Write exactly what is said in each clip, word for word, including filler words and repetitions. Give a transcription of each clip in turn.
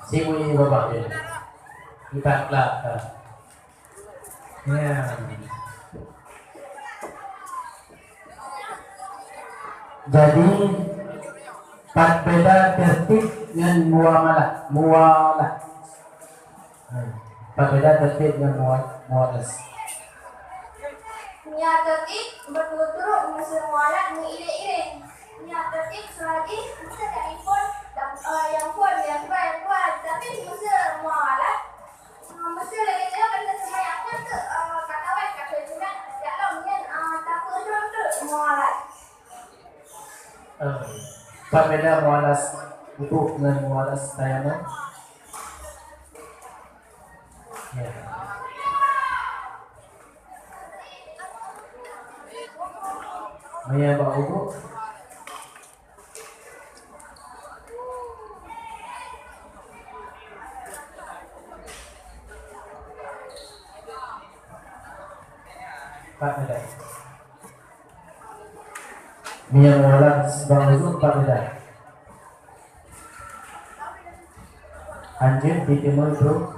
Simu ini bapak dia. Empat belas. Ya. Jadi, pat beda tertib ngon muamalah. Muamalah. Hmm. Pat beda tertib ngon mua-, muamalah. Meunyoe tertib, beutôi-beutôi meuseu muamalah meuireng-ireng. Meunyoe tertib, seulagi meuseu ka iphon, eh, nyang phon, nyang dua, nyang dua. Tapi meuseu muamalah, eh, meuseu lagèe nyoe kan teuma nyang phon tu, eh, ka tawai, ka tawai sunat, jak lom nyan, eh, takot lom tu muamalah. Eh, pat beda muamalah wudhu ngon muamalah tayamum? Ya. Meunyoe bak wudhu, pat beda. Meunyoe muamalah bak wudhu pat beda. Hanjeuet jiteumé droe,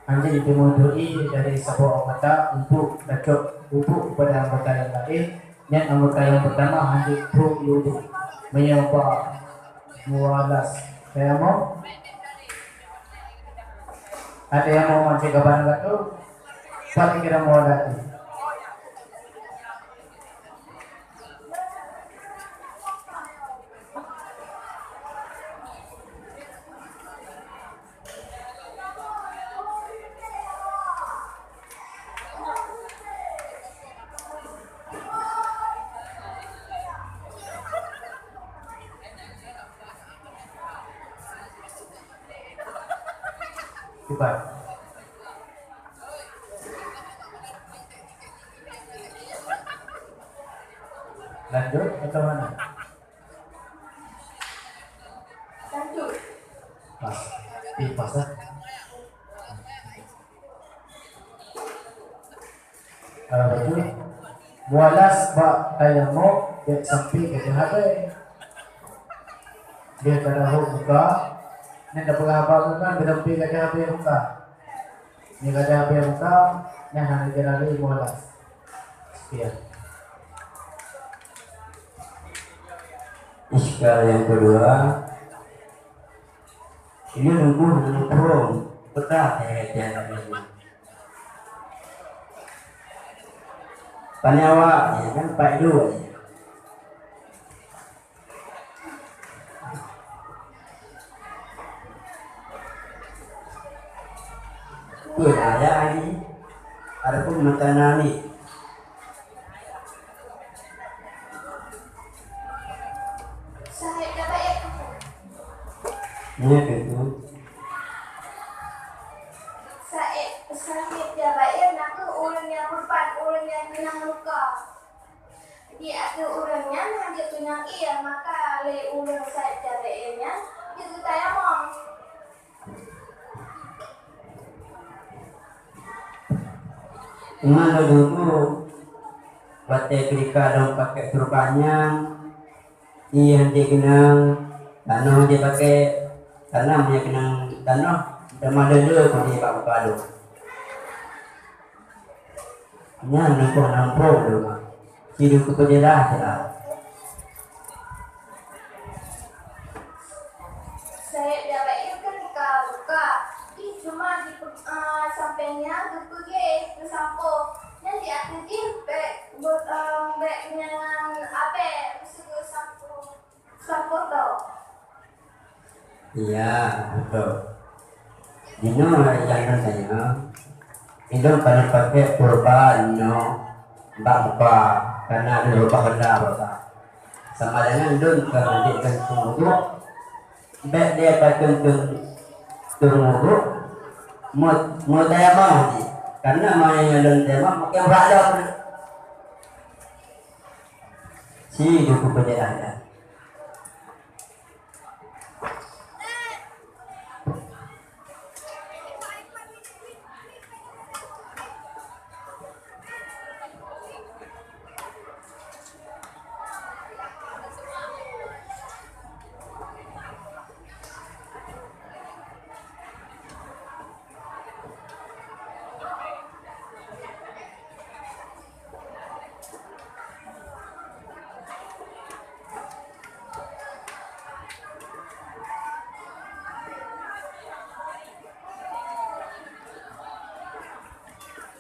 hanjeuet jiteumé droe dari saboh anggota untuk tacok wudhu kepada anggota nyang laén. Nyan anggota nyang peurtama hanjeuet droe wudhu. Meunyoe bak muamalah tayamum, ada nyang mau mancing kaban gata, pat kira muamalah tu. Cepat. Lanjut atau mana? Lanjut. Pas. Eh, pas lah. Ah, betul. Muamalah bak tayamum, bèk sampai gadôh habéh. Dia kada hok muka, nyan dah peugah haba ngon kan, bèk sampai gadôh habéh muka. Nyan gadôh habéh muka, nyan hana jalani muamalah. Sekian. Iskal yang kedua, ini nunggu nunggu pedah teh. Panyawa, ya kan, Pak Ilu. Peue ayah ini? Adapun makanan ni. Sahib Jabair. Nya keuh tu. Sahib, Sahib Jabair na kheueh ureueng nyang beureubat, ureueng nyang keunong luka. Di ateueh ureueng nyan hana jeuet tunang ié, maka lé ureueng Sahib Jabair nyan jeuet geutayamum. Teuma lôn dulu, watèe keudika lôn pakèk turban nyan, ié hana keunong, tanoh jipakèk, karna meunyo keunong tanoh, teuma lôn dulu peuti bak muka lôn. Nyan lôn peunampôk lôn. Sidroe keupeue jeulaih, jeulaih. Sahib Jabair kan ka buka. Ih, cuma di, eh, sampéng nyan geupeugèt geusampoe. Nyan di ateueh jih bèk be-, eh, bèk nyan abèe, meuseue geusampoe. Sampoe toh. Iya, beutôi. Jinoe nyang lôn tanyong, ilôn ka lôn pakèk turban nyoe bak muka, karna lôn reubah ula basa. Sama dengan lôn ka lanjutkan peunguduk, bèk lé pakeuen teung, teunguduk, meu-, meutayamong jih. Karna meunyo lôn tayamong, makén brat lom. Sidroe keupeue jeulaih.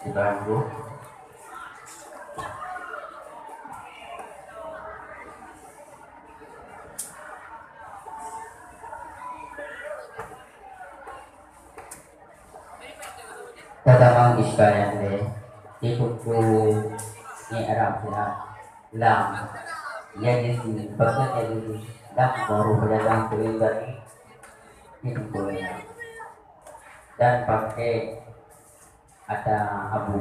Sibang geuh. Tatamong di sekalian lé, di buku ni Arab Islam. Lam. Yang di sini, bahkan yang di sini. Lam baru pedagang keliling tadi. Ini buku ni. Dan pakai ada abu.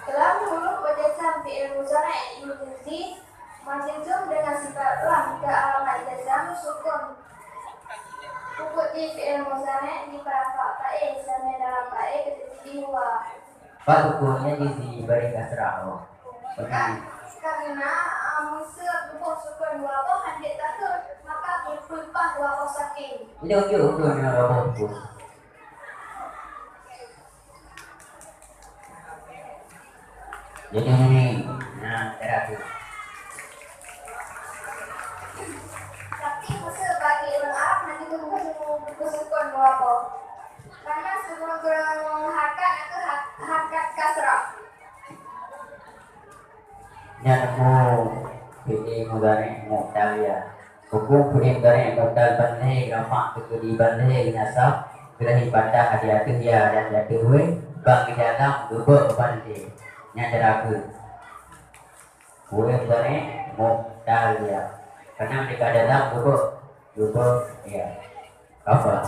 Dalam huruf bejazam fi'il mudhari' yujazim majzum dengan sifat lam ke alamat jazam sukun. Pukuk di fi'il mudhari' di parafak fa'i sama dalam fa'i keuteubiet huwa. Fa sukun nyan di bari kasrah, oh. Pernah. Karena, ah, meuseu tuboh sukun dua boh hanjeuet takheun, maka geupeupah dua boh sakin. Udah, udah, udah, udah, dua boh sukun. Jadi ini, nah, cara tu. Tapi meuseu bagi ureueng Arab, nanti tu buku sukun dua boh. Karena semua harkat itu har-, harkat kasrah. Nyan mu fi'il mudhari' mu'tal ya. Huköm fi'il mudhari' mu'tal ban lhèe rafa' teukeudi ban lhèe nasab, geulahé patah di ateueh ya dan di ateueh wéu, ban di dalam geubeuek ban lhèe. Nyan cara keu. Fi'il mudhari' mu'tal ya. Karena di dalam geubeuek, geubeuek ya. Apa?